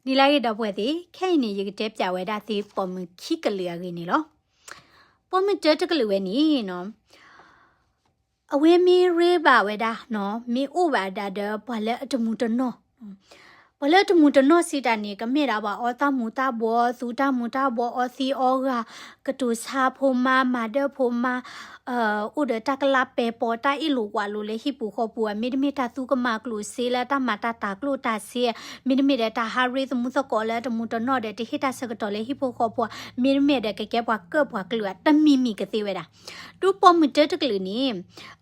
နံၤလၢအဂ့ၤ ဒီပုၢ်ဝဲၢ်သ့ၣ်, ခဲအံၤန့ၣ် ယကတဲပၠးဝဲဒၣ်သုပိာ်မုၣ်ခံကလုာ်အဂ့ၢ်န့ၣ်လီၤ. ပိာ်မုၣ်တၢတကလုာ်ဝဲန့ၣ်နီၤ, အဝဲမ့ၢ်ရ့ဘၣ်ဝဲဒၣ်နီၤ, မ့ၢ်အိၣ်ဘၣ်ဒၣ်ဒီးပှၤလၢအတမူတနီၣ်, ပှၤလၢအတမူတနီၣ်စံးတၢ်န့ၣ် ကမ့ၢ်ဒၣ်ပှၤအီသးမူၤသးဘှီး, သူတၢ်မူၤတၢ်ဘှီး, အီသံးအီဂၤ, ကတိၤဆါဖိမါ, မၤဒၢၣ်ဖိမါ, အိၣ်ဒီးတၢ်ကလၢပဲာ်ပိာ်, တၢ်အ့ၣ်လိာ်ကွၢ်လိာ်လၢဟံၣ်ပူၤဃီပူၤဧါ, မ့တမ့ၢ်တၢ်သူကမၤကျိၣ်စ့လၢတၢ်မၤတၢ်တၤကျိၣ်တၤစ့, မ့တမ့ၢ်ဒီးတၢ်ဟးရ့သမူသကိးလၢတမူတနီၣ်ဒီး တဟ့ၣ်တၢ်ဆၢကတီၢ်လၢဟံၣ်ဖိဃီဖိဧါ, မ့တမ့ၢ်ဒီးကကဲပှၤကၢၣ်ပှၤကျၢၤဧါ, တမံၤမံၤကသ့ဝဲဒၣ်. ဒီးပိာ်မုၣ်တၢတကလုာ်န့ၣ်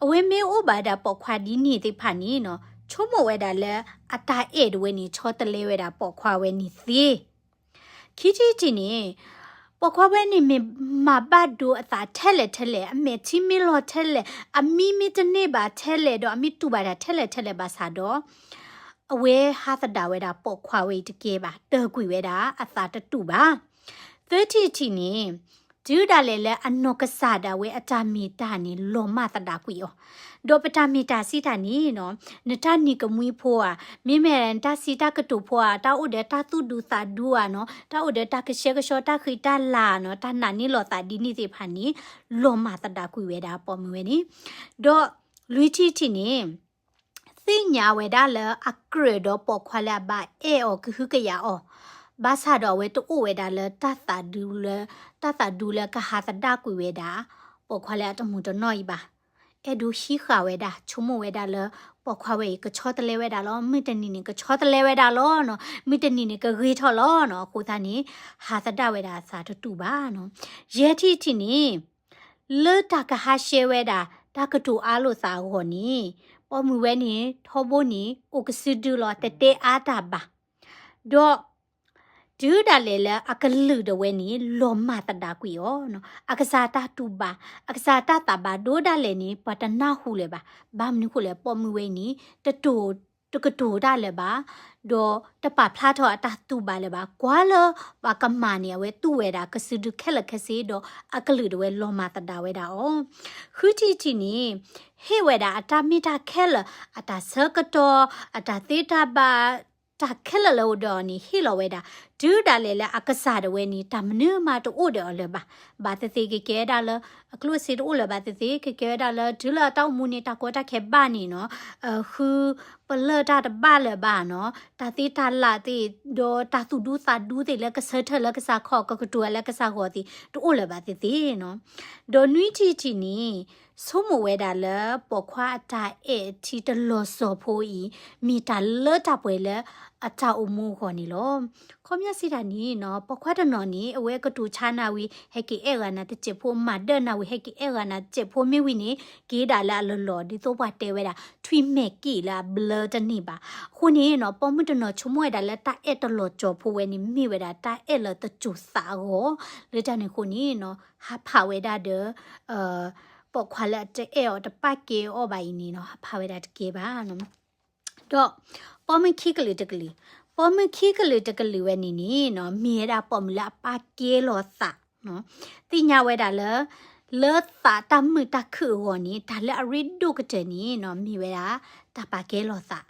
အဝဲမ့ၢ်အိၣ်ဘၣ်ဒၣ်ပိာ်ခွါဒ်န့ၣ်သ့ၣ်တဖၣ်န့ၣ်နီၤ, ဆိကမိၣ်ဝဲဒၣ်လၢအတၢ်အဲၣ်ဒိးဝဲန့ၣ် ဆီတလဲဝဲဒၣ်ပိာ်ခွါဝဲန့ၣ်သ့. ခံထံၣ်တထံၣ်န့ၣ်, ပိာ်ခွါဝဲန့ၣ် မ့ၢ်မၤဘၣ်ဒိအသးထဲလဲၣ်ထဲလဲၣ်, အမဲာ်ထံမ့ၢ်လီၤထဲလဲၣ်, အမံမ့ၢ်တန့ၢ်ဘၣ်ထဲလဲၣ်, ဒီးအမ့ၢ်တူၢ်ဘၣ်တၢ်ထဲလဲၣ်ထဲလဲၣ်ဘၣ်ဆၣ်ဒီး, အဝဲဟးသဒၣ်ဝဲဒၣ်ပိာ်ခွါဝဲအံၤတကဲဘၣ်, တၢၢ်ကွံာ်ဝဲဒၣ်အသးတတူာ်ဘၣ်. သၢထံၣ်တထံၣ်န့ၣ်, တုၤဒၣ်လဲာ်လၢအနီၢ်ကစၢ်ဒၣ်ဝဲအတၢ်မ့ၢ်တၢ်န့ၣ် လီၤမၢ်သဒၣ်ကွံာ်အီၤ, ဒီးပတၢ်မ့ၢ်တၢ်စံးတၢ်န့ၣ်နီၤ, နတၢ်နံၤကမှံဖိဧါ, မ့မ့ၢ်နတၢ်စံးတၢ်ကတိၤဖိဧါ, တၢ်အိၣ်ဒီးတၢ်သူၣ်ဒူသးဒူဧါနီၤ, တၢ်အိၣ်ဒီးတၢ်ကဆှဲကဆှီတၢ်ဃံတၢ်လၤနီၤ, တၢ်နာ်န့ၢ်လီၤသးဒ်န့ၣ်သ့ၣ်တဖၣ်န့ၣ်, လီၤမၢ်သဒၣ်ကွံာ်ဝဲဒၣ်ပိာ်မုၣ်ဝဲန့ၣ်. ဒီးလွံၢ်ထံၣ်တထံၣ်န့ၣ်, သ့ၣ်ညါဝဲဒၣ်လၢအကြၢးဒီးပိာ်ခွါလၢအဘၣ်အဲၣ်အီၤကဟုကယာ်အီၤ, ဘၣ်ဆၣ်ဒီးအဝဲတအိၣ်ဝဲဒၣ်လၢတၢ်သးဒူလၢ, တၢ်သးဒူလၢကဟးသဒၣ်ကွံာ်ဝဲဒၣ် ပိာ်ခွါလၢအတမူတနီၣ်အံၤဘၣ်. အဲၣ်ဒိးဟံးဃာ်ဝဲဒၣ်, ဆိကမိၣ်ဝဲဒၣ်လၢ ပိာ်ခွါဝဲအံၤကဆီတလဲဝဲဒၣ်လီၤ, မုၢ်တနံၤန့ၣ် ကဆီတလဲဝဲဒၣ်လီၤနီၤ, မုၢ်တနံၤန့ၣ် ကဂ့ၤထီၣ်လီၤနီၤ, အဃိသတးန့ၣ် ဟးသဒၣ်ဝဲဒၣ်အသးတတူာ်ဘၣ်နီၤ. ယဲၢ်ထံၣ်တထံၣ်န့ၣ်, လၢတၢ်ကဟးရှဲဝဲဒၣ် တၢ်ကတိၤအါလိာ်သးအဂီၢ်န့ၣ်, ပိာ်မုၣ်ဝဲန့ၣ် ထီဘိန့ၣ် အိၣ်ကစုဒုလီၤ, တတဲအါတၢ်ဘၣ်. ဒီးတုၤဒၣ်လဲာ်လၢအကလုာ်ဒၣ်ဝဲန့ၣ် လီၤမၢ်သဒၣ်ကွံာ်အီၤ, အကစၢ်တၢ်တူၢ်ဘၣ်, အကစၢ်တၢ်သးဘၣ်ဒိဒၣ်လဲာ်န့ၣ် ပှၤတနၢ်ဟူလၢၤဘၣ်. ဘၣ်မနုၤဃိလဲၣ်, ပိာ်မုၣ်ဝဲအံၤန့ၣ် တတိၤ, တကတိၤတၢ်လၢၤဘၣ်, ဒီးတပာ်ဖျါထီၣ်အတၢ်တူၢ်ဘၣ်လၢၤဘၣ်. ကွၢ်လၢပှၤကမၤန့ၣ် အဝဲတူၢ်ဝဲဒၣ်ကစုဒုခဲလၢာ်ခဲဆ့, ဒီးအကလုာ်ဒၣ်ဝဲလီၤမၢ်သဒၣ်ဝဲဒၣ်အီၤ. ဃုထံၣ်တထံၣ်န့ၣ်, ဟ့ၣ်ဝဲဒၣ်အတၢ်မ့ၢ်တၢ်ခဲလၢာ်, အတၢ်ဆၢကတီၢ်, အတၢ်သ့တၢ်ဘၣ်, တၢ်ခဲလၢာ်လၢအအိၣ်ဒီးအီၤန့ၣ် ဟ့ၣ်လီၤဝဲဒၣ်. တုၤဒၣ်လဲာ်လၢအကစၢ်ဒၣ်ဝဲန့ၣ် တၢ်မနုၤမးတအိၣ်ဒီးအီၤလၢၤဘၣ်. ဘၣ်သ့ၣ်သ့ၣ်ကကဲဝဲဒၣ်လၢ အကျိၣ်အစ့တအိၣ်လၢၤဘၣ်သ့ၣ်သ့ၣ်, ကကဲဝဲဒၣ်လၢ တုၤလၢအတၢ်အိၣ်မူန့ၣ် တၢ်ကီတၢ်ခဲဘၣ်န့ၣ်နီၤ, ဃုပလၢၢ်တၢ်တဘၣ်လၢၤဘၣ်နီၤ, တၢ်သ့တၢ်လၢ်သ့ၣ်, ဒီးတၢ်သူၣ်ဒူသးဒူသ့ၣ်လၢကဆၢထၢၣ်လၢကစၢ်ခီၣ်, ကကတိၤလၢကစၢ်ဂီၢ်သ့ၣ် တအိၣ်လၢၤဘၣ်သ့ၣ်သ့ၣ်နီၤ. ဒီးနွံထံၣ်တထံၣ်န့ၣ်, ဆိကမိၣ်ဝဲဒၣ်လၢ ပိာ်ခွါအတၢ်အဲၣ်ထံတလီၤစီၤဖိအံၤ မ့ၢ်တၢ်လၢတၢ်ပှဲၤလၢအတၢ်အိၣ်မူအဂီၢ်န့ၣ်လီၤ. ခီပညီစံးတၢ်န့ၣ်နီၤ, ပိာ်ခွါတနီၤန့ၣ် အဝဲကတိၤဆါနၤဝံၤ ဟဲက့ၤအဲၣ်ဂၤနၤတစဲးဖိ, မၤဒၢၣ်နၤဝံၤ ဟဲက့ၤအဲၣ်ဂၤနၤတစဲးဖိမ့ၢ်ဝံၤန့ၣ် က့ၤဒၣ်လၢအလီၢ်လီၢ် ဒ်သိးပှၤတဲဝဲဒၣ် ထွံၣ်မဲာ်က့ၣ်လၢအဘျၢတန့ၢ်ဘၣ်. အဃိန့ၣ်နီၤ, ပိာ်မုၣ်တနီၤဆိကမိၣ်ဝဲဒၣ်လၢတၢ်အဲၣ်တလီၤစီၤဖိဝဲန့ၣ် မ့ၢ်ဝဲဒၣ်တၢ်အဲၣ်လၢတစိၤသးအဂီၢ်, လၢတၢ်န့ၣ်အဃိန့ၣ်နီၤ, ဟးဖးဝဲဒၣ်ဒီး ပိာ်ခွါလၢအတအဲၣ်အီၤတပာ်ကဲအီၤဘၣ်အံၤန့ၣ်နီၤ, ဟးဖးဝဲဒၣ်တကဲဘၣ်နီၤ. ဒီးပိာ်မုၣ်ခံကလုာ်တကလုာ်, ပိာ်မုၣ်ခံကလုာ်တကလုာ်ဝဲန့ၣ်န့ၣ်နီၤ, မ့ၢ်ဝဲဒၣ်ပိာ်မုၣ်လၢအပာ်ကဲလီၤသး, သ့ၣ်ညါဝဲဒၣ်လၢ လၢသးတၢ်မုာ်တၢ်ခုၣ်အဂီၢ်န့ၣ် တၢ်လၢအရ့ဒိၣ်ကတၢၢ်န့ၣ်နီၤ, မ့ၢ်ဝဲဒၣ်တၢ်ပာ်ကဲလီၤသး,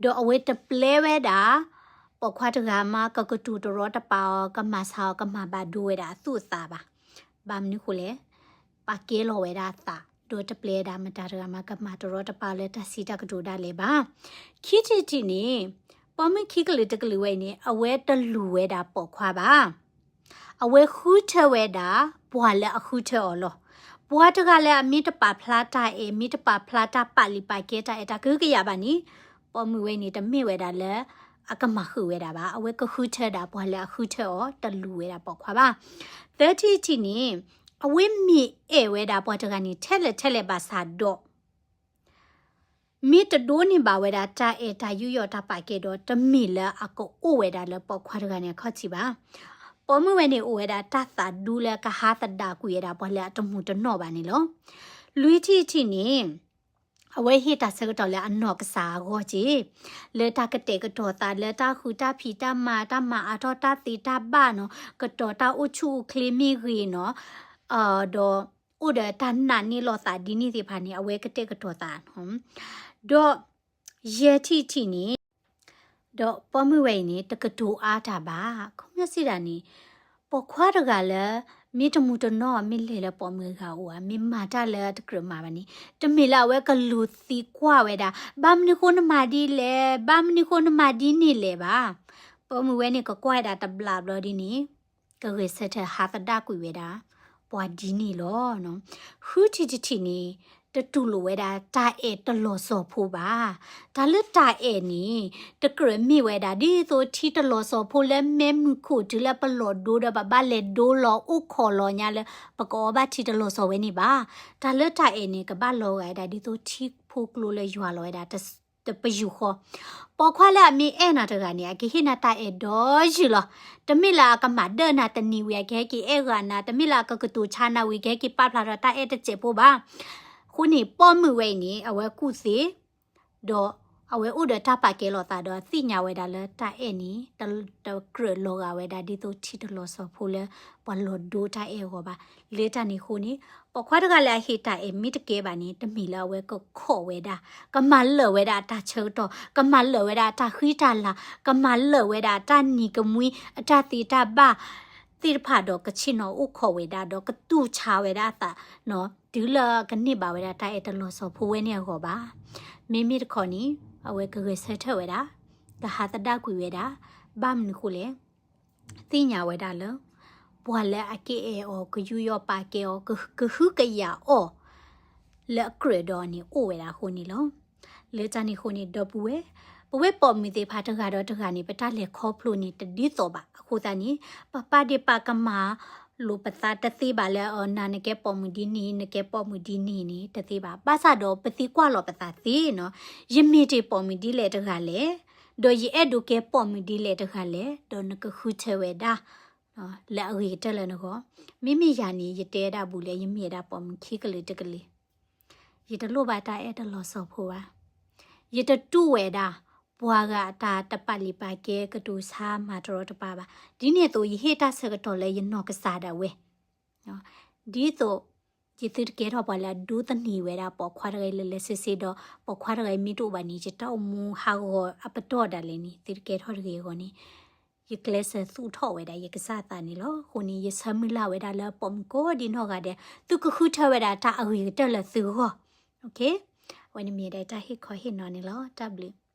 ဒီးအဝဲတပျဲဝဲဒၣ် ပိာ်ခွါတဂၤမး ကကတိၤတရီတပါအီၤ, ကမၤဆါအီၤ, ကမၤဘၣ်ဒိဝဲဒၣ်အသူၣ်အသးဘၣ်. ဘၣ်မနုၤဃိလဲၣ်, ပာ်ကဲလီၤဝဲဒၣ်အသး, ဒီးတပျဲဒၣ်မတၤတဂၤမး ကမၤတရီတပါလၢတၢ်စံးတၢ်ကတိၤဒၣ်လဲာ်ဘၣ်. ခံထံၣ်တထံၣ်န့ၣ်, ပိာ်မုၣ်ခံကလုာ်တကလုာ်ဝဲအံၤန့ၣ် အဝဲတလူၤဝဲဒၣ်ပိာ်ခွါဘၣ်. အဝဲဃုထၢဝဲဒၣ် ပှၤလၢအဃုထၢအီၤလီၤ. ပှၤတဂၤလၢအမ့ၢ်တပာ်ဖျါတၢ်အဲၣ်, မ့ၢ်တပာ်ဖျါတၢ်ပာ်လုၢ်ပာ်ကဲတၢ်အဲၣ်တၢ်ကဟုကယာ်ဘၣ်န့ၣ်, ပိာ်မုၣ်ဝဲန့ၣ် တမ့ၢ်ဝဲဒၣ်လၢအကမၤဃုာ်ဝဲဒၣ်ဘၣ်. အဝဲကဃုထၢဒၣ်ပှၤလၢအဃုထၢအီၤ, တလူၤဝဲဒၣ်ပိာ်ခွါဘၣ်. သၢထံၣ်တထံၣ်န့ၣ်, အဝဲမ့ၢ်အဲၣ်ဝဲဒၣ်ပှၤတဂၤန့ၣ် ထဲလဲၣ်ထဲလဲၣ်ဘၣ်ဆၣ်ဒီး မ့ၢ်တဒိးန့ၢ်ဘၣ်ဝဲဒၣ်တၢ်အဲၣ်တၢ်ယူးယီၣ်တၢ်ပာ်ကဲဒီး တမ့ၢ်လၢအကအိၣ်ဝဲဒၣ်လၢပိာ်ခွါတဂၤန့ၣ်အခီၣ်ထံးဘၣ်. ပိာ်မုၣ်ဝဲန့ၣ်အိၣ်ဝဲဒၣ်တၢ်သးဒူလၢကဟးသဒၣ်ကွံာ်ဝဲဒၣ်ပှၤလၢအတမူးတနီၣ်ဘၣ်န့ၣ်လီၤ. လွံၢ်ထံၣ်တထံၣ်န့ၣ်, အဝဲဟ့ၣ်တၢ်ဆၢကတီၢ်လၢအနီၢ်ကစၢ်အဂီၢ်က့ၤ, လၢတၢ်ကတဲာ်ကတီၤသး လၢတၢ်ဃုတၢ်ဖံးတၢ်မၤ တၢ်မၤအါထီၣ်တၢ်သ့တၢ်ဘၣ်နီၤ, ကတီၤတၢ်အိၣ်ဆူၣ်အိၣ်ချ့မ့ၢ်ဂ့ၤနီၤ, ဒီးအိၣ်ဒီးတၢ်နာ်န့ၢ်လီၤသးဒ်န့ၣ်သ့ၣ်တဖၣ်န့ၣ် အဝဲကတဲာ်ကတီၤသးနီၤ. ဒီးယဲၢ်ထံၣ်တထံၣ်န့ၣ် ဒီးပိာ်မုၣ်ဝဲအံၤန့ၣ် တကတိၤအါတၢ်ဘၣ်. ခီပညီစံးဒၣ်န့ၣ် ပိာ်ခွါတဂၤလၢ မ့ၢ်တမူတနီၣ် မ့ၢ်လဲၤလၢပိာ်မုၣ်အဂၤအိၣ်ဧါ, မ့ၢ်မၤတၢ်လၢတကြၢးမၤဘၣ်န့ၣ် တမ့ၢ်လၢအဝဲကလူၤသံကွၢ်ဝဲဒၣ် ဘၣ်မနုၤဃိနမၤဒ်လဲၣ်, ဘၣ်မနုၤဃိနမၤဒ်န့ၣ်လဲၣ်ဘၣ်. ပိာ်မုၣ်ဝဲန့ၣ် ကကွၢ်ဝဲဒၣ်တဘျီဘျီဒ်န့ၣ် ကဂဲၤဆၢထၢၣ်ဟးသဒၣ်ကွံာ်ဝဲဒၣ် ပှၤဒ်န့ၣ်လီၤ. ဃုထံၣ်တထံၣ်န့ၣ် တတူၢ်လိာ်ဝဲဒၣ်တၢ်အဲၣ်တလီၤစီၤဖိဘၣ်. တၢ်လၢတၢ်အဲၣ်န့ၣ် တကြၢးမ့ၢ်ဝဲဒၣ် ဒ်သိးထံတလီၤစီၤဖိလၢမ့ၢ်မုၢ်ခိၣ်တုၤလၢပလီၤဒိဒီး ပဘၣ်လဲၤဒိလီၤအိၣ်ခိးလီၤညါလၢ ပကအီၣ်ဘၣ်ထံတလီၤစီၤဝဲန့ၣ်ဘၣ်. တၢ်လၢတၢ်အဲၣ်န့ၣ် ကဘၣ်လီၤဂာ်ဝဲဒၣ်ဒ်သိးထံဖိကျိလၢယွၤလီၤဝဲဒၣ် တပယူာ်ဃီ. ပိာ်ခွါလၢအမ့ၢ်အဲၣ်နၤတဂၤန့ၣ် အကဟ့ၣ်နၤတၢ်အဲၣ်ဒီးယုၢ်လီၤ. တမ့ၢ်လၢအကမၤဒၢနၤတနံၤဝံၤ အကဟဲက့ၤအဲၣ်ဂၤနၤ, တမ့ၢ်လၢအကကတိၤဆါနၤဝံၤ ကဟဲက့ၤပာ်ဖျါထီၣ်တၢ်အဲၣ်တစဲးဖိဘၣ်. အဃိန့ၣ် ပိာ်မုၣ်ဝဲအံၤန့ၣ် အဝဲကူၣ်သ့ ဒီးအဝဲအိၣ်ဒီးတၢ်ပာ်ကဲလိာ်သးဒီး သ့ၣ်ညါဝဲဒၣ်လၢတၢ်အဲၣ်န့ၣ် တကြၢးလီၤဂာ်ဝဲဒၣ်ဒ်သိးထံတလီၤစီၤဖိလၢ ပှၤလီၤဒိတၢ်အဲၣ်အဂီၢ်ဘၣ်. လၢတၢ်န့ၣ်အဃိန့ၣ် ပိာ်ခွါတဂၤလၢအဟ့ၣ်တၢ်အဲၣ်မ့ၢ်တကဲဘၣ်န့ၣ် တမ့ၢ်လၢအဝဲကခိးဝဲဒၣ်, ကမၤလၢာ်ဝဲဒၣ်အတၢ်ဆၢကတီၢ်, ကမၤလၢာ်ဝဲဒၣ်အတၢ်ဃံတၢ်လၤ, ကမၤလၢာ်ဝဲဒၣ်အတၢ်နံၤကမှံ အတၢ်သ့တၢ်ဘၣ်သ့ၣ်တဖၣ်ဒီး ကဆ့ၣ်နီၤအိၣ်ခိးဝဲဒၣ်ဒီး ကတူၢ်ဆါဝဲဒၣ်အသး တုၤလၢကန့ၢ်ဘၣ်ဝဲဒၣ်တၢ်အဲၣ်တလီၤစီၤဖိဝဲန့ၣ်အဂီၢ်ဘၣ်. မ့မ့ၢ်တခီန့ၣ် အဝဲကဂဲၤဆၢထၢၣ်ဝဲဒၣ်, ကဟးသဒၣ်ကွံာ်ဝဲဒၣ်, ဘၣ်မနုၤဃိလဲၣ် သ့ၣ်ညါဝဲဒၣ်လၢ ပှၤလၢအကအဲၣ်အီၤ ကယူးယီၣ်ပာ်ကဲအီၤ ကဟုကယာ်အီၤ လၢအကြၢးဒီးအီၤန့ၣ် အိၣ်ဝဲဒၣ်အဃိန့ၣ်လီၤ. လၢတၢ်န့ၣ်အဃိန့ၣ် ဒီပုၢ်ဝဲၢ်, ပဝဲပိာ်မုၣ်သ့ၣ်တဖၣ်တဂၤဒီးတဂၤန့ၣ် ပတၢ်လဲၤခီဖျိန့ၣ် တဒ်သိးဘၣ်. အဃိသတးန့ၣ် ပပာ်ဒ့ၣ်ပာ်ကမၣ်လိာ်ပသးတသ့ဘၣ်လၢ အၢ နၤနကဲပိာ်မုၣ်ဒ်န့ၣ် နကဲပိာ်မုၣ်ဒ်န့ၣ်န့ၣ် တသ့ဘၣ်. ဘၣ်ဆၣ်ဒီးပသံကွၢ်လီၤပသးသ့နီၤ, ယမ့ၢ်တ့ၢ်ပိာ်မုၣ်ဒ်လဲၣ်တဂၤလဲၣ်, ဒီးယအဲၣ်ဒိးကဲပိာ်မုၣ်ဒ်လဲၣ်တဂၤလဲၣ်, ဒီးနကဃုထၢဝဲဒၣ် လၢအဂ့ၤကတၢၢ်လၢနဂီၢ်. မ့မ့ၢ်ယၤန့ၣ် ယတဲဒၣ်ဘူးလဲၣ်, ယမ့ၢ်ဝဲဒၣ်ပိာ်မုၣ်ခံကလုာ်တကလုာ်, ယတလိၣ်ဘၣ်တၢ်အဲၣ်တလီၤစီၤဖိဘၣ်. ယတတူၢ်ဝဲဒၣ် ပှၤဂၤအတၢ်တပာ်လုၢ်ပာ်ကဲ ကတိၤဆါမၤတရီတပါဘၣ်. ဒ်န့ၣ်အသိး ယဟ့ၣ်တၢ်ဆၢကတီၢ်လၢယနီၢ်ကစၢ်ဒၣ်ဝဲ ဒ်သိး ယသုတကဲထီၣ်ပှၤလၢအဒိးသန့ၤဝဲဒၣ်ပိာ်ခွါတဂၤအံၤလၢလၢဆ့ဆ့ဒီး ပိာ်ခွါတဂၤအံၤမ့ၢ်တအိၣ်ဘၣ်န့ၣ် ယတၢ်အိၣ်မူဟးဂီၤအပတီၢ်ဒၣ်လဲာ်န့ၣ် သုတကဲထီၣ်တဂ့ၤအဂီၢ်န့ၣ် ယကျဲးစၢးသူၣ်ထီၣ်ဝဲဒၣ်ယကစၢ်အသးန့ၣ်လီၤ. အဃိန့ၣ် ယဆၢမုၢ်လၢ်ဝဲဒၣ်လၢပိာ်မုၣ်ကိးဒံနီၢ်ဂၤဒဲး သုကဃုထၢဝဲဒၣ်တၢ်အဂ့ၤကတၢၢ်လၢသုဂီၢ်. အဝဲန့ၣ်မ့ၢ်ဒၣ်တၢ်ဟ့ၣ်ခီဟ့ၣ်နီၤန့ၣ်လီၤ. တၢ်ဘျုး